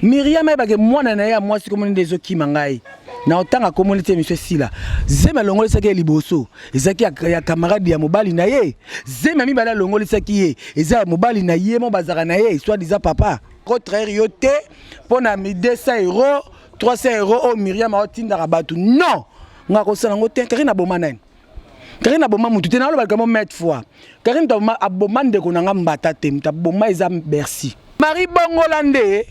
Miriam ayebake mwana na ye ya mwasi komoni nde ezokima ngai na otanga komoni te emission esila. Zemi alongolisaki ye liboso ezalaki ya, ya camarade ya mobali na ye. Zemi ya mibale alongolisaki ye eza ya mobali na ye mo bazalaka na ye soit disant papa. Ko trahir yo te mpo na 200 euros 300 euros oyo Miriam aotindaka bato non nga kosala yango te. Karine aboma nani? Karine aboma mutu te, naloba likambo maintes fois. Karine mutu aboma ndeko na nga mbata te, mutu aboma eza Bercy. Marie Bongola nde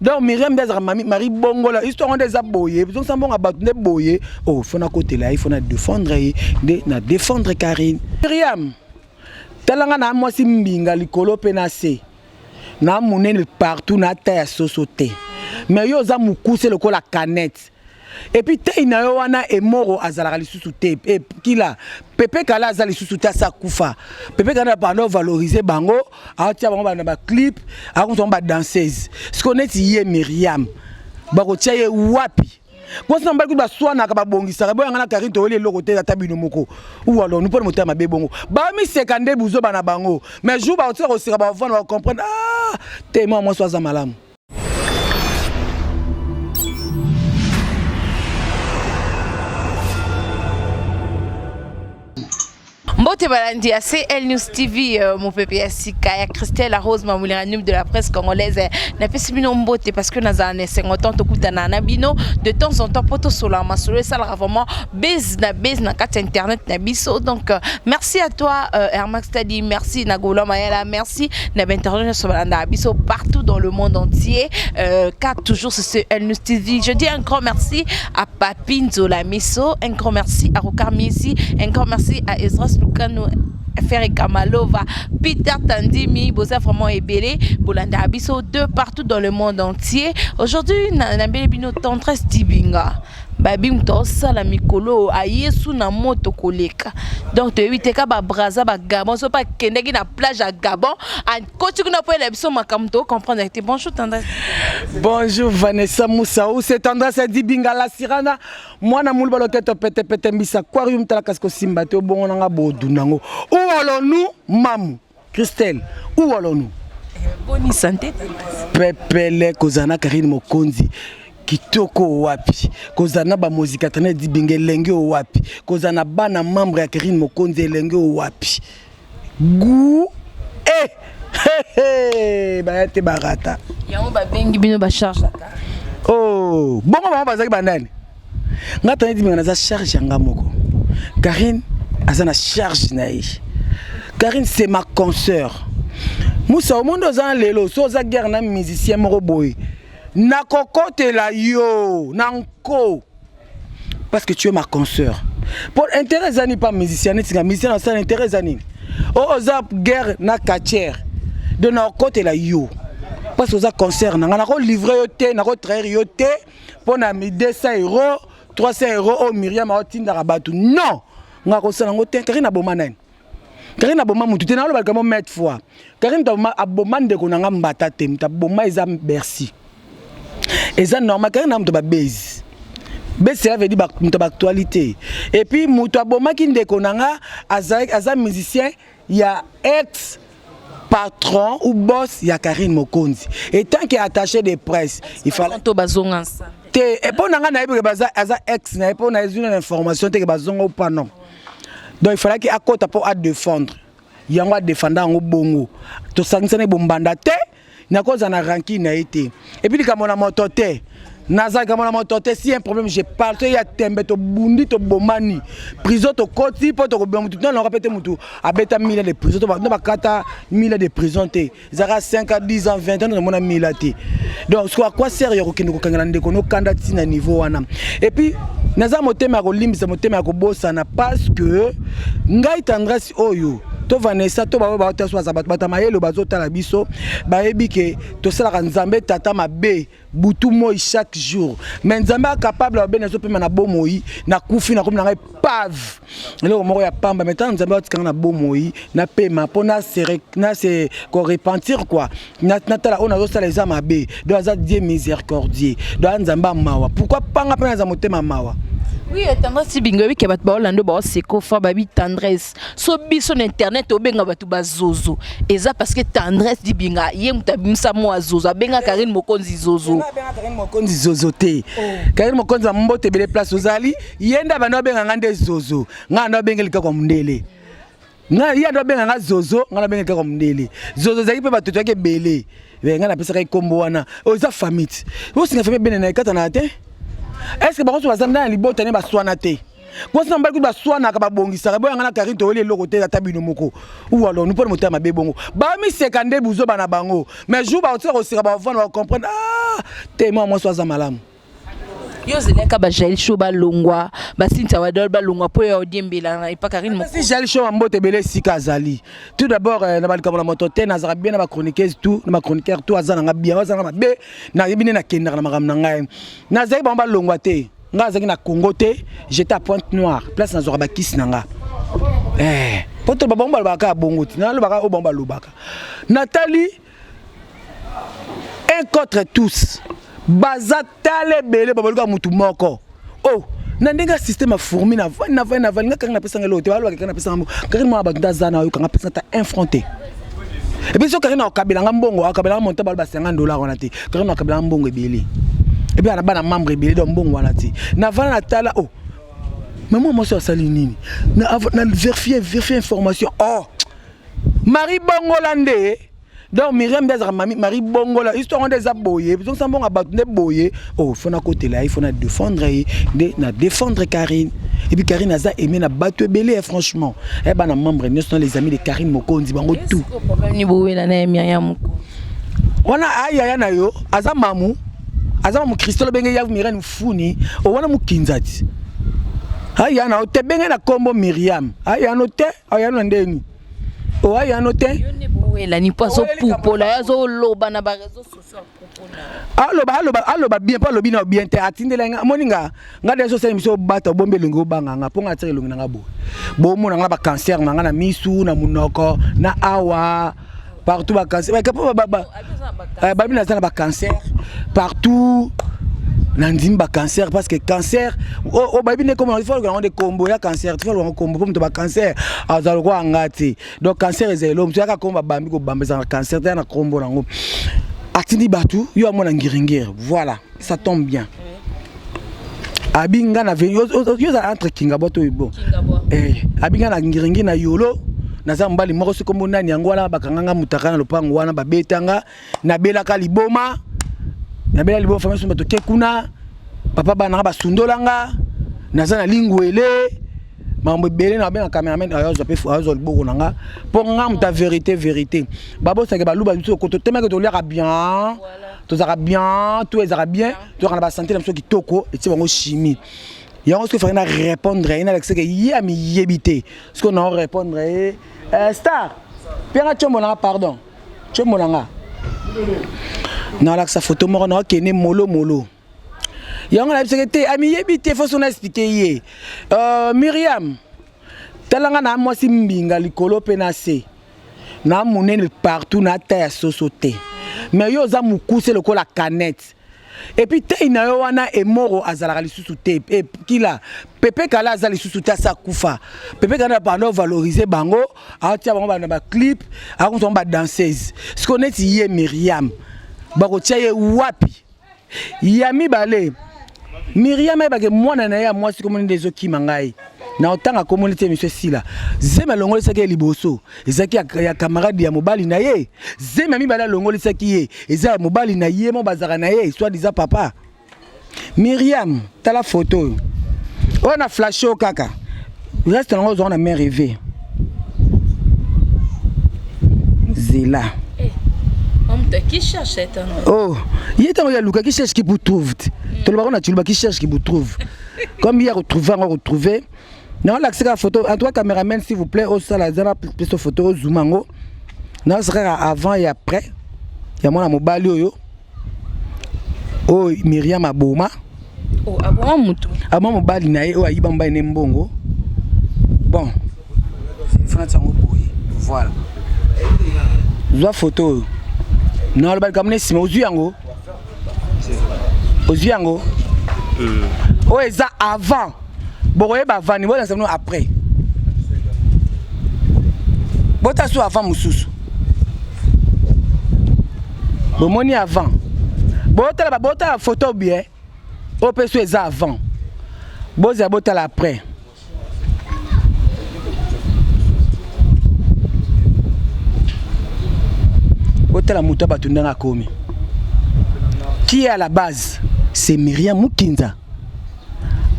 donc Miriam nde azalaka mami Marie Bongola histoire nde eza boye zongisa mbongo ya bato nde boye oh faut nakotela ye faut na défendre ye nde na défendre Karine. Miriam tala nga na mwasi mbinga likolo mpe na se na monene partout na ata ya soso te mais yo oza mokuse lokola canette. Et puis taille na yo wana emoro azalaka lisusu te e, kila pepe kala aza lisusu te asa kufa pepe kala bando valoriser bango atia bango na ba clip akomisa bango ba danseuse siko neti ye Myriam bakotia ye wapi mwasi na mobali kutu baswanaka babongisaka boyanga na Karine toyeli eloko te ata bino moko ou alors nous mpona motema mabe bongo bamiseka nde buzoba na bango mais jour bakotika koseka bavanda bacomprendre ah te mwa mwasi aza malamu. Mbote balandi ya CL News TV, euh, mopepe ya sika ya Christelle Rose Mamulera Nub de la presse congolaise. Napesi bino mbote parce que nazala na esengo tant tokutana na bino de temps en temps po tosolola masolo esalaka vraiment base na base na kati ya internet na biso. Donc euh, merci à toi euh, Hermax Tadi, merci na Gola Mayala, merci na ba internautes nyonso balandaka biso partout dans le monde entier. Euh, car toujours sur CL News TV. Je dis un grand merci à Papi Nzola Miso, un grand merci à Rocard Misi, un grand merci à Esdras Lukano, Ferre Kamalova, Peter Tandimi, boza vraiment ebele, bolanda biso de partout dans le monde entier. Aujourd'hui, na bele bino tendresse Dibinga. Babi moto asala mikolo ayesu na moto koleka. Donc toyebi te ka ba Brazza ba Gabon so pa kendaki na plage ya Gabon, akoti kuna po yela biso makambo to comprendre te. Bonjour tendresse. Bonjour Vanessa Moussaou, c'est Tendresse Dibinga la Sirana. Mwana muluba loketo pete pete mbisa aquarium tala kasi kosimba te obongo na nga bodunda ngo. Où allons-nous mamu? Christelle, où allons-nous? Boni santé. Pepele kozala na Karine Mokonzi kitoko wapi kozala na bamozika tene dibinga elenge wapi kozala na bana membre ya Karine Mokonzi elenge wapi gu eh hey, hey, baya te barata yango babengi bino ba charge oh bongo bango bazalaki banani nga tani dibinga naza charge ya nga moko Karine aza na charge na ye Karine c'est ma consoeur Musa omondi oza na lelo so oza guerre na musicien moko boye nakokotela yo na nko parce que tu es ma consoeur pour intérêt eza nini pa musicien neti nga musicien nasala intérêt eza nini o oza guerre na catcher de nakokotela yo parce que oza concert na nga nakolivre yo te nakotrahir yo te mpo na 200 euros 300 euros oyo Miriam aotindaka bato non nga kosala yango te. Karine aboma nani? Karine aboma mutu te, naloba likambo maintes fois. Karine mutu aboma ndeko na nga mbata te, mutu aboma eza Bercy. Eza normal, Karine na mutu ba base. Base cela veut dire mutu ba actualité. Et puis mutu abomaki ndeko na nga aza, aza musicien ya ex patron ou boss ya Karine Mokonzi. Et tant que attaché de presse, il fallait to bazonga ensemble. Te et pona nga nayebi ke baza aza ex na ye pona ezwi na information te ke bazonga ou pas non. Donc il fallait que akota po a défendre. Yango a défendre yango bongo. Tosangisani bombanda te. Nakozala na rancune na ye te. Et puis likambo na moto te. Naza likambo na moto te. Si un problème je parle to ya tembe to bundi to bomani. Prison to koti po to kobima mutu non na pete mutu abeta 1000 ans de prison to ba bakata 1000 ans de prison te. Ezaka 5 ans 10 ans 20 ans na mona 1000 ans te. Donc ce à quoi sert ya kokende kokangela ndeko no kanda ti na niveau wana. Et puis naza motema ya kolimbisa motema ya kobosana parce que ngai tendresse oyo to Vanessa to baoyo baotala biso baza bato bato ya mayele bazotala biso bayebi ke tosalaka nzambe tata mabe butu moi chaque jour mais nzambe acapable mabe nazopema na bomoi nakufi nakomi na ngai pave eloko moko ya pamba mais ntango nzambe atikanga na bomoi napema mpo na se korepentir quoi natala oyo nazosala eza mabe donc aza Dieu miséricordieux donc aza nzambe ya mawa pourquoi panga mpe naza motema mawa. Oui, Tendresse Dibinga, oyebi ke bato baolanda baoseko fa babi Tendresse. So biso na internet obenga bato bazozo. Eza parce que Tendresse Dibinga ye moto abimisa mwa zozo, abenga Karine Mokonzi zozo. Abenga Karine Mokonzi zozo te. Karine Mokonzi bambote ebele place ozali, ye nde abanda abenga nga nde zozo, nga ando abenge likako ya mondele. Nga ye ando abenga nga zozo, nga nabenga likako ya mondele. Zozo ezalaki mpe bato toyaki ebele. Nga napesaka ye nkombo wana. Oyo eza famille ti. Osinga famille ebene na ekatana te. Est-ce que bango so baza na libota ne baswana te? Mwasi na mobali kutu baswanaka, babongisaka. Boyanga na Karine toyeli eloko te, ata bino moko. Ou alors nous mpona motema mabe bongo. Bamiseka nde buzoba na bango. Mais jour bakotika koseka, bavanda, bacomprendre, ah te, mwa mwasi aza malamu. Yo ozelaka ba Jael Show balongwa, ba Cynthia Wadol balongwa mpo ya odiembela na epa Karine Mokonzi. Si Jael Show mbote ebele esika azali. Tout d'abord na balikambo na moto te, nazalaka bien na bachroniqueuse tout, na bachroniqueur tout, aza nanga bien, aza nanga mabe, nayebi nde nakendaka na makambo na ngai. Nazalaki bango balongwa te. Ngai azalaki na Congo te, j'étais à Pointe Noire, place nazwaka bakisi na nga. Po to bango balobaka ya bongo te, nalobaka oyo bango balobaka. Natali un contre tous, baza tala ebele, babaluka mutu moko. Oh, na ndenge ya système ya fourmi, na vani na vani na vani, nga kaka napesanga eloko te. Balobaka kaka napesanga mbongo. Kaka mwana bato nde aza na oyo, kanga apesanga ata un franc te. Et puis so kaka na okabelanga mbongo, akabelanga montant, baloba 50 $ wana te. Kaka na okabelanga mbongo ebele, et puis ana bana membre ebele, donc mbongo wana te. Na vana na tala, oh, mais moi mwasi asali nini? Na vérifier information, oh, Marie Bongola nde. Donc Miriam nde azalaka mami Marie Bongola. Histoire nde eza boye, zongisa mbongo ya bato nde boye. Oh, faut nakotela ye, faut na défendre ye, nde na défendre Karine. Et puis Karine aza aimé na bato ebele, franchement. Eh, bana membre nyonso na les amis de Karine Mokonzi, bango tout. Problème ni bowela na ye Miriam Mokonzi? Wana ayaya na yo aza mamu, aza mamu Christelle, obenge ya Miriam Mfuni o wana mokinza ti aya na yo te, benge na kombo Miriam, aya no te, aya na ndeni o aya no te. Yo nde bowelani mpo azopupola yo, azoloba na baréseaux sociaux apropos na Aloba, aloba, aloba bien, mpo alobi na bien te. Atindela nga, amoni nga, nga nde azosala biso bata obombi elongi, obanga nga mpo nga atika elongi na nga boye. Bomona nga bacancer na nga na misu, na monoko, na awa, partout bacancer. Babi naza na bacancer partout. Nandimi bacancer parce que cancer oyo bayebi nde kombo, ifo yango nde kombo ya cancer, tifo yango kombo mpo moto bacancer azala lokola nga te. Donc cancer eza elo moto yaka kombo babambi kobamba, ezala cancer te, ya na kombo nango. Atindi bato yo amona ngiringiri, voilà, ça tombe bien. Abi nga na yo ozala entre Kingabwa to bon, abi nga na ngiringiri na yolo, naza mobali moko soki kombo nani yango wana, bakanga nga mutaka na lopango wana, babetanga, nabelaka liboma, nabela liboma, famille bato ke kuna, papa bana nga basundolanga, naza na lingwele, makambo ebele. Na babenga cameraman, ayozwa mpe ayozwa liboko na nga mpo nga moto ya vérité, vérité. Babosaka baluba biso totemaki, toliaka bien, tozalaka bien, tout ezalaka bien, tozalaka na basanté na biso kitoko. Etie bango chimie yango. Soki efaki na répondre ye, nalakisaka ye amiyebi te. Soki nao répondre ye, star mpenga tiombo nanga, pardon, tiombo nanga, nalakisa photo moko, naokende molo molo yango, nayebisaki te amiyebi te. Faut so na expliquer ye. Miriam, talanga na mwasi mbinga likolo mpe na se na monene partout, na ta ya soso te, mais yo oza mokuse lokola canette. Et puis tei na yo wana emoro azalaka lisusu te. E, kila Pepe Kala aza lisusu te, asa kufa. Pepe Kala bando valoriser bango, atia bango na baclip, akomisa bango badanseuse. Sikoyo neti ye Miriam, bakotia ye wapi? Ya mibale, Miriam ayebake mwana na ye ya mwasi komoni nde ezokima ngai na otanga komoni te. Émission esila. Zemi alongolisaki ye liboso ezalaki ya camarade ya mobali na ye. Zemi ya mibale alongolisaki ye eza ya mobali na ye mo bazalaka na ye, soit disant papa. Miriam, tala photo oyo, oyo na flash oyo kaka, reste nango ozwaka na main rêve zela. Qui cherche cet homme? Oh, ye ntango ya luka, qui cherche qui vous trouve. Tolobaka na tuluba, qui cherche qui vous trouve. Comme ye akotrouve yango, akotrouve. Naolakisa kaka photo. En tout cas, caméraman, s'il vous plaît, osala eza na biso photo, ozuma yango. Naosa kaka avant et après ya mwana mobali oyo, oyo Miriam aboma. Oh, aboma mutu? Aboma mobali na ye oyo ayiba mobali ne mbongo. Bon, fanati yango boye, voilà, zwa photo oyo. Naloba likambo na nsima. Ozwi yango, ozwi yango. Oyo eza avant. Bokoyeba avant ni bolakisa bino après. Bota so avant mosusu. Bomoni avant. Botala ba botala photo bien. Oyo mpe so eza avant. Bozela botala après. Botala moto ya bato ndenge akomi. Qui est à la base? C'est Myriam Mukinza.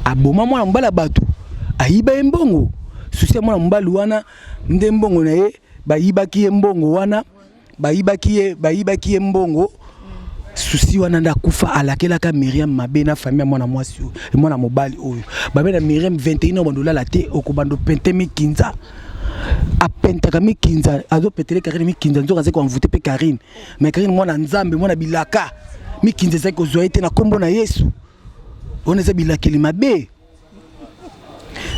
Aboma mwana mobali ya bato, ayiba ye mbongo. Susi ya mwana mobali wana nde mbongo na ye, bayibaki ye mbongo wana, bayibaki ye, bayibaki ye mbongo. Susi wana nde akufa, alakelaka Myriam mabe na famille ya mwana mwasi oyo, mwana mobali oyo. Babe na Myriam 21 ans bando lala te, okobando pente mikinza. Apentaka mikinza, azopetele Karine mikinza, nzoka azali koenvoûter pe Karine. Mais Karine mwana Nzambe, mwana bilaka, mikinza ezali kozwa ye te na kombo na Yesu. Wana eza bilakeli mabe.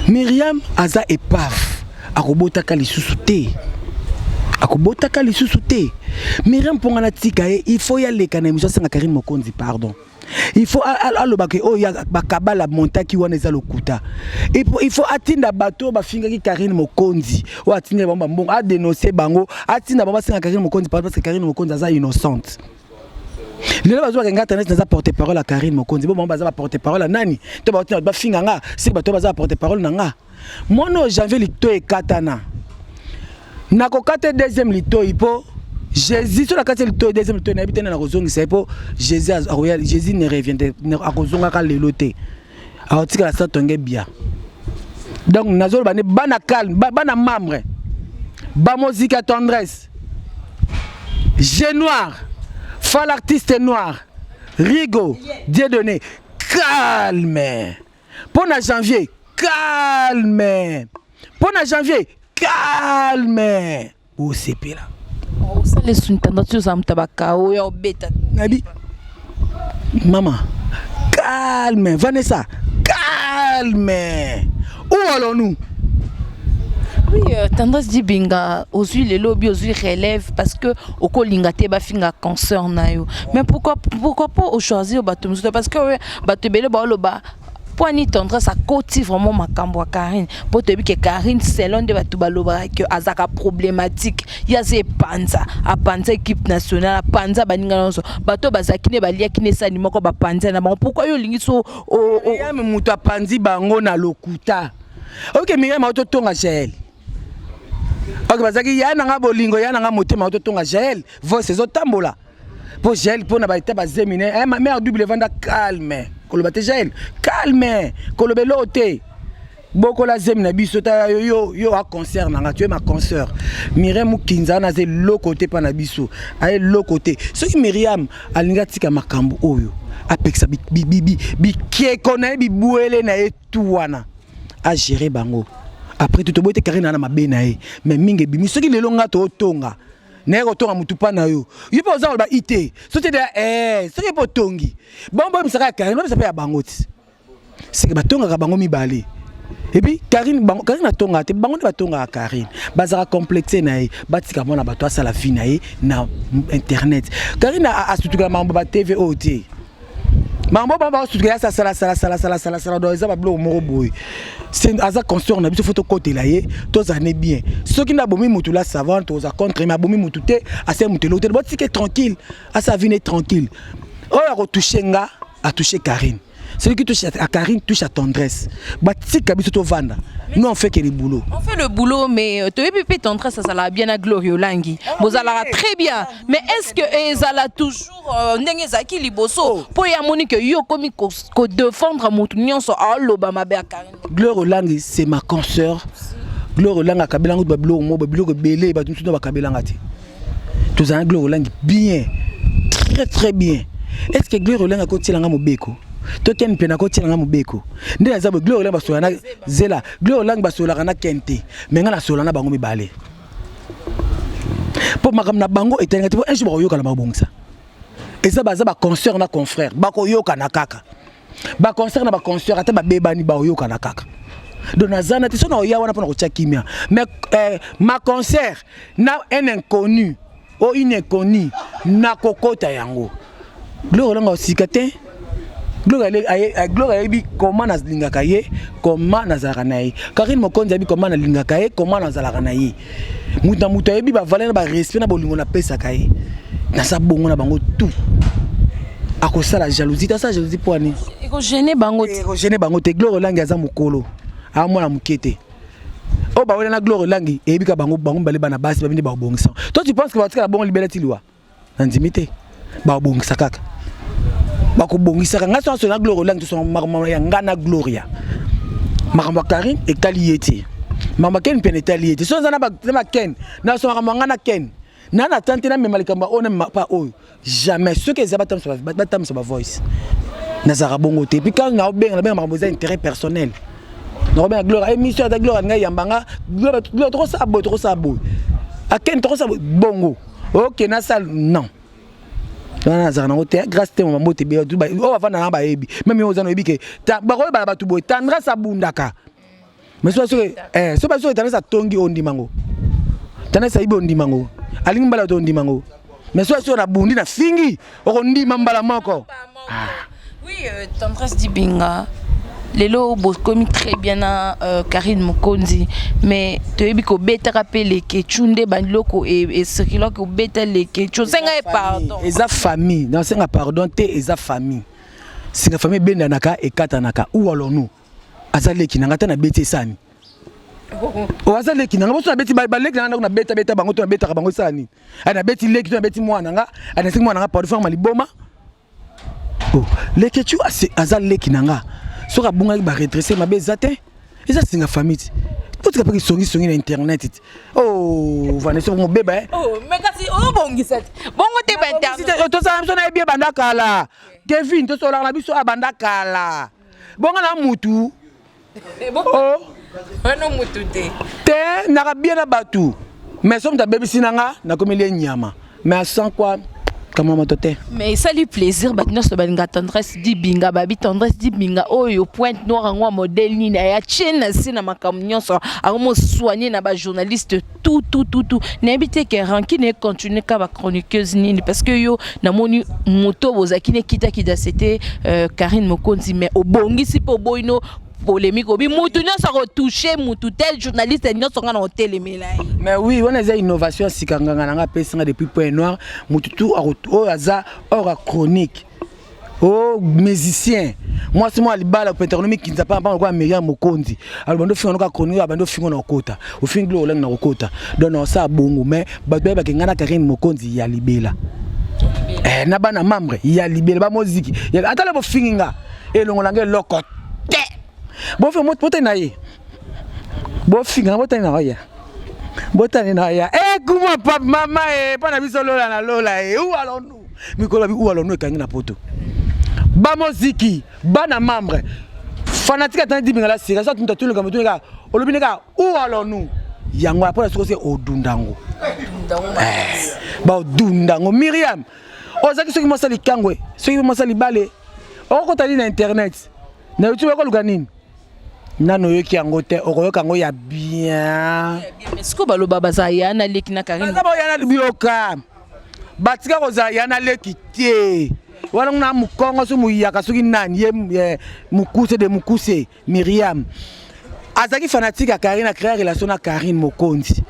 Myriam aza épave, akobotaka lisusu te. Akobotaka lisusu te. Myriam mponga na tika ye, il faut yaleka na émission asenga Karine Mokonzi pardon. Il faut alobaka oyo bakabala montaki wana eza lokuta. Il faut atinda bato bafingaki Karine Mokonzi, oyo atinda bango bambongo, a dénoncer bango, atinda bango basenga Karine Mokonzi pardon parce que Karine Mokonzi aza innocente. Lelo bazwaka nga internet naza porte parole ya Karine Mokonzi, bo bango baza ba porte parole ya nani? To batina bafinga nga, siki bato baza ba porte parole na nga. Mwana oyo janvier lito ekatana. Nakokata deuxième litoi po Jésus so nakati litoi deuxième litoi nayebi te nde nakozongisa ye po Jésus akoya, Jésus ne revient te, akozongaka lelo te. Akotikala sa tonge bia. Donc nazoloba ne bana calme, bana membre. Ba mozika tendresse. G noir, Fall artiste noir, Rigo, Dieudonné, calme. Pour na janvier, calme. Pour na janvier, calme. Osepela. Osala esunitanda ti ozala moto ya bakao ya obeta. Nabi, mama, calme. Vanessa, calme. Où allons-nous? Oui, tendresse Dibinga, ozui lelo bi ozui relève parce que okolinga te bafinga cancer na yo. Mais pourquoi pas o choisir bato mosusu parce que bato ebele baoloba poani tendresse akoti vraiment makambo ya Karine. Po toyebi ke Karine selon nde bato balobaka ke azaka problématique. Ye aza epanza, apanza équipe nationale, apanza baninga nyonso. Bato bazalaki ne baliaki ne sani moko bapanza na bango. Pourquoi yo olingi so Myriam moto apanzi bango na lokuta. Ok, Myriam autotonga Jael. Ok, bazaki ya nanga bolingo, ya nanga motema autotonga Jael. Voice ezotambola. Po Jael po na ba eta bazemine, eh ma mère double vanda calme. Koloba te Jael, calme. Koloba eloko te. Bokola zemi na biso ta yo yo yo a concert nanga, tu es ma consoeur. Myriam Mukinza na ze loko te pa na biso. Aye loko te. Soki Myriam alinga tika makambo oyo, apekisa bi bi bi bi, bi kieko na ye bi buele na ye tout wana. A gérer bango. Après tout bote Karine na mabe na ye. Mais mingi bimi soki lelo nga to tonga. Na ye kotonga mutu pa na yo. Yo pe oza koloba IT. Soki te eh soki po tongi. Bon bo misaka Karine, bo misaka ya bango ti. C'est que batongaka bango mibale. Et puis Karine bango Karine atonga te bango nde batongaka Karine. Bazaka complexé na ye, batika mwana bato asala vie na ye na internet. Karine asutuka mambo ba TV oyo te. Mambo bango basutuka ya sala sala sala sala sala sala donc eza ba biloko moko boye. C'est aza consort na biso photo kotela ye, tozane bien. Soki na bomi mutu la savante oza contre mais abomi mutu te, ase mutu eloko te. Botike tranquille, asa vie tranquille. Oyo akotoucher nga, a toucher Karine. Celui qui touche à Karine touche à tendresse. Batika biso to vanda. Nous on fait que le boulot. On fait le boulot mais toyebi pe tendresse ça la bien à Gloria Olangi. Bozala très bien. Mais est-ce que ezala toujours ndenge ezaki liboso po ya moni que yo komi ko défendre mutu nyonso aloba mabe ya Karine. Gloria Olangi c'est ma consoeur. Gloria Olangi akabela ngo ba biloko mo ba biloko belé ba tutu ba kabela ngati. Tozana Gloria Olangi bien. Très très bien. Est-ce que Gloria Olangi akotiela nga mobeko? To ken pe na kotiela nga mobeko. Nde naza bo Gloria Olangi basola na zela. Gloria Olangi basolaka na ken te. Mais nga na sola na bango mibale. Po makambo na bango etelinga te po un jour bakoyoka na babongisa. Eza baza ba consoeur na confrère, bakoyoka na kaka. Ba consoeur na ba consoeur ata ba bebani bakoyoka na kaka. Donc naza na te so na oya wana pona kotia kimia. Mais ma consoeur na un inconnu ou une inconnue na kokota yango. Gloria Olangi osika te. Gloire ayebi comment nalingaka ye, comment nazalaka na ye. Karine Mokonzi ayebi comment nalingaka ye, comment nazalaka na ye. Moto na moto ayebi bavaleur na barespect na bolingo napesaka ye. Naza bongo na bango tout. Akosala jalousie te, asala jalousie mpo ani? Ekogêner bango te. Ekogêner bango te. Gloire Olangi aza mokolo, aa mwana moke te. Oyo bawela na Gloire Olangi eyebi ka bango, bango mibale bana basi babindi bakobongisa. Toi, tu penses que batikala bongo libela ti liwa? Nandimi te, bakobongisa kaka, bakobongisaka. Ngai so na Gloire Olangi, tosonga makambo ya ngai na Gloria. Makambo ya Karine etali ye te, makambo ya Ken mpe etali ye te. So eza na baken, naso makambo ya ngai na Ken na tante, namema likambo oyo, namema pa oyo, jamais. Soki eza batamisa bavoice, nazalaka bongo te. Puis quand naobenga, nabenga makambo eza intérêt personnel. Nakobenga Gloire, émission ata Gloire ngai yambanga, Gloire tokosala boye, tokosala boye, akeni tokosala boye, bongo ok, nasala. Non, wana nazalaka nango te. Grâce te, mama te, oyo bavanda na bayebi même yo oza na oyebi ke bakoyebala bato boye. Tendresse abundaka, mais soki soki Tendresse atongi, ondima ngo. Tendresse ayibi, ondima ngo. Alingi mbala to, ondima ngo. Mais soki soki nabundi, nafingi, okondima mbala moko. Oui, Tendresse Dibinga, lelo bokomi très bien na Karine Mokonzi, mais toyebi kobetaka mpe Lekechu nde biloko ecirculaki, kobeta Lekechu, osenga ye pardon. Eza famille, nasenga pardon te, eza famille. Singa famille ebendanaka, ekatanaka. Ou alors nous aza leki na nga te, nabeti esani o aza leki na nga. Boso nabeti baleki na nga, ndako nabetabeta bango to nabetaka bango, esala nini? Ai nabeti leki to nabeti mwana nga, ai nasengi mwana nga pardon, fanga liboma. Oh, Lekechu aza leki na nga. Soki abungaki, baredresse mabe eza te, eza singa famille ti. Totika mpe kisongisongi na internet ti. Oh, Vanessa, mobeba. Oh, mais kasi obongisa te bongo te bainternet. Tosala biso nayebi ebanda kala. Kevin, tosolaka na biso abanda kala bongo na mutu. Oh. Wana mutu te. Te, naka bien na bato, mais so moto abebisi na nga, nakomeli ye nyama, mais sans quoi kama moto te. Mais esali plaisir, bato nyonso balinga Tendresse Dibinga, babi Tendresse Dibinga oyo pointe noire yango ya modèle nini, aya tie na se na makambo nyonso, akomosoigne na bajournaliste, tout tout tout tout. Nayebi te ke rancune econtinue ka bachroniqueuse nini, parce que yo namoni moto bozalaki nekitakita, c'était Karine Mokonzi, mais obongisi mpe oboyino polémique, obi mutu nyonso akotouche mutu tel journaliste nyonso, nga na otelemela ye. Mais oui, wana eza innovation ya sika. Nganga na nga apesinga depuis Point Noir, motu tu oyo aza or ya chronique o musicien, mwasi mwa libala pentekono mikinza pamba lokola Miriam Mokonzi, alo bando finga noka chronique oyo abandi ofinga na okota, ofingi lo olangi na kokota. Donc na osala bongo, mais bato bayebake ngai na Karine Mokonzi ya libela, na bana membre ya libela, bamoziki ata le bofingi nga, elongola nga eloko te. Bofinga, botali na ye, bofinga, botali na oya, botali na ya e kuma papa mama e mpo na biso lola na lola e. Où allons-nous? Mikolo babi où allons-nous ekangi na poto. Bamoziki, bana membre, fanatique atandi Dibinga la sika so mutu atuluka mutu kaka olobi ne kaka où allons-nous yango mpona soki osi odunda yango, baodunda yango. Miriam ozalaki soki mwasa likangwe, soki mwasa libale, okokota nini na internet, na YouTube, okoluka nini? Nano oyoki yango te, okoyoka yango ya bien. Sikoyo baloba bazala ya na leki na Karine. Baza baoya na biyoka, batika kozala ya na leki te. Wana kuna mokongo so moyaka soki nani ye mokuse de mokuse. Miriam azalaki fanatique ya Karine, acréa relation na Karine Mokonzi.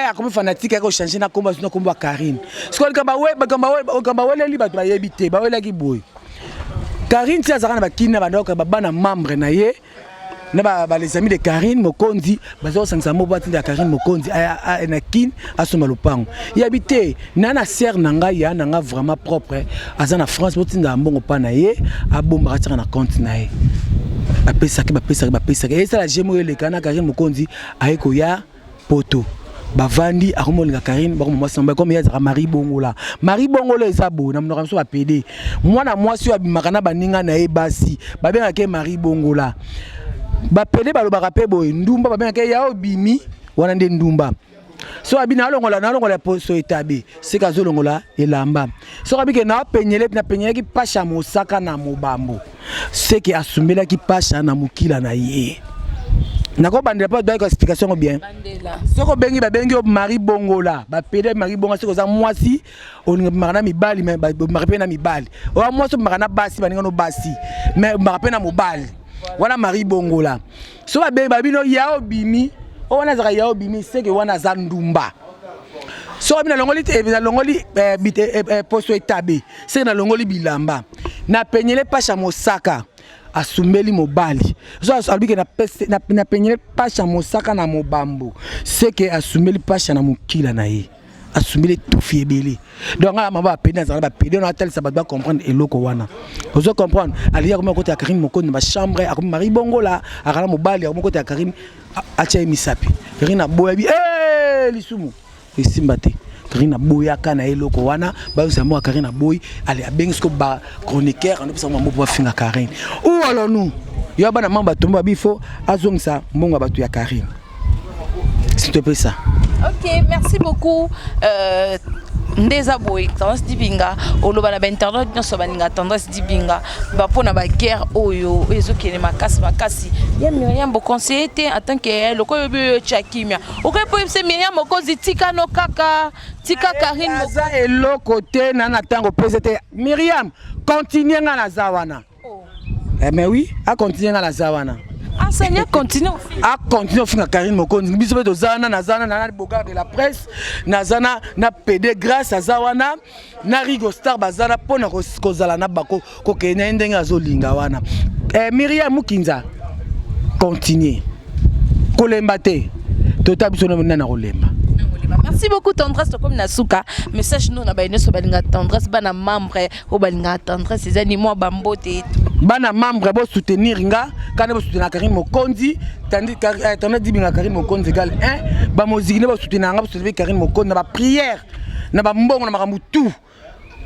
Akomi fanatique, ayaki kochange na kombo, azwi na kombo ya Karine. Sikoyo likambo baweleli, bato bayebi te bawelaki boye. Karine ti azalaka na bakini na bandako, babana membre na ye na ba les amis de Karine Mokonzi baza kosangisa moko, batinda ya Karine Mokonzi na Kine asomba lopango. Yabi te na sœur na ngai ya na nga vraiment propre aza na France, botinda mbongo mpa na ye, abombaka, tiaka na compte na ye. Bapesaki, bapesaki, bapesaki, esala je moko eleka na Karine Mokonzi aye koya poto, bavandi, akomolinga Karine, bakoma mwasi na comme ye azalaka Marie Bongola. Marie Bongola eza boye na monoko ya biso bapede, mwana mwasi oyo abimaka na baninga na ye basi, babengaka ye Marie Bongola. Bapede balobaka mpe boye, ndumba babengaka ye ya obimi wana nde ndumba. So abi nalongola, nalongola poso etabe, seka azolongola elamba. Soki abike napenyele, napenyelaki pasha mosaka na mobambo, seke asumbelaki pasha na mokila na ye. Nakobandela mpo doyaka explication ngo bien. Soki obengi, babengi yo Marie Bongola, bapede Marie Bongola. Soki oza mwasi, olinga bimaka na mibali, mais obimaka mpe na mibali. Oya mwasi, obimaka na basi, baninga no basi, mais obimaka mpe na mobali. Wana Marie Bongola. So babengi babino ya obimi, oyo wana azalaka ya obimi, seke wana aza ndumba. Soki abi nalongoli te, nalongoli poso etabe, seke nalongoli bilamba, napenyele pasha mosaka, asumbeli mobali. So alobi ke napenyele pasha mosaka na mobambo, seke asumbeli pasha na mokila na ye, asumbeli etufi ebele. Donc nga na mama bapede, nazala bapede wana, atalisa bato bacomprendre eloko wana. Ozo comprendre? Alingi akomi akota ya Karine Mokonzi na bachambre, akomi Marie Bongola, akala mobali, akomi akota ya Karine, atia ye misapi. Karine aboya bi lisumu esimba te. Karine aboyaka na eloko wana, bayokisa moko. Karine aboyi. Ale abengi siko ba chroniqueur, andopesa bango mpo bafinga Karine. Ou alors nous yo bana mamba batombo babi, faut azongisa mbongo ya bato ya Karine, s'il te plaît ça. Ok, merci beaucoup. Nde eza boye, Tendresse Dibinga, oloba na bainternet nyonso balinga Tendresse Dibinga mpona baguerre oyo ezokende makasi makasi ya Miriam. Boconseille te en tant que lokola oyebi oyo otya kimia, okoki mpo oyebisa Miriam Mokonzi tikano kaka tika Karine. Aza eloko te na ntango opesa te. Miriam, continue, nga naza wana. Eh, mais oui, acontinue, nga naza wana. Enseignant, continue. Acontinue ofinga Karine Mokonzi. Biso mpe toza wana. Naza wana na Bogard de la presse, naza na PD Grâce, aza wana na Rigo Star, baza na mpona kozala na bako kokende na ye ndenge azolinga wana. Eh, Miriam Mukinza, continue, kolemba te, tota biso nana kolemba. Merci beaucoup, Tendresse. Tokomi na suka. Message no na baye nyonso balinga Tendresse, bana membre oyo balingaka Tendresse, eza ni mwa bambote. Bana membre, bosoutenir nga kana bosoutenir Karine Mokonzi. Tandis Dibinga, Karine Mokonzi égale 1. Bamoziki nde bosoutenir nga, bosoutenir Karine Mokonzi na baprière, na bambongo, na makambo tout.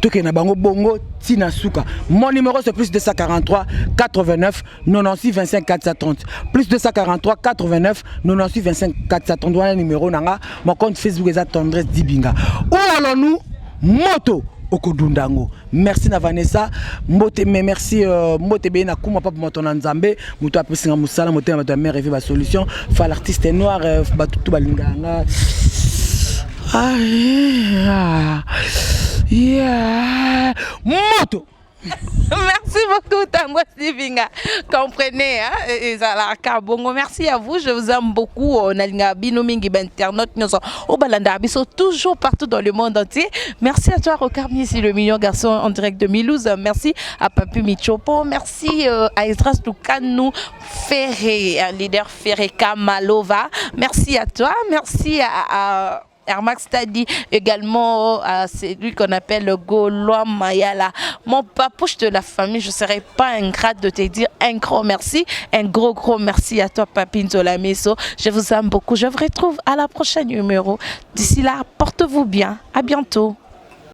Tokende na bango bongo ntina suka. Mon numéro, c'est plus 243 89 96 25 430, plus 243 89 96 25 430, wana numéro na nga. Mon compte Facebook eza Tendresse Dibinga. Où allons-nous? Moto okodunda yango. Merci na Vanessa, mbote. Mais merci, mbote beye na kuma papa, moto na Nzambe, moto apesinga mosala, motema bato ya mare evi basolution fa l'artiste noir, bato tu balingaka nga. Ah, yeah. Moto. Merci beaucoup, Tendresse Dibinga. Comprenez, hein, ezalaka bongo. Merci à vous, je vous aime beaucoup. Nalinga bino mingi, internaute nyonso. Oyo balanda biso toujours partout dans le monde entier. Merci à toi, Rocard Missi, le mignon garçon en direct de Milouz. Merci à Papi Michopo. Merci à Esdras Toukanou Ferré, un leader Ferré Kamalova. Merci à toi. Merci à Airmax Tadi, également à celui qu'on appelle le Gaulois Mayala. Mon papouche de la famille, je ne serais pas ingrate de te dire un grand merci, un gros gros merci à toi, Papine Zolameso. Je vous aime beaucoup. Je vous retrouve à la prochaine numéro. D'ici là, portez-vous bien. À bientôt.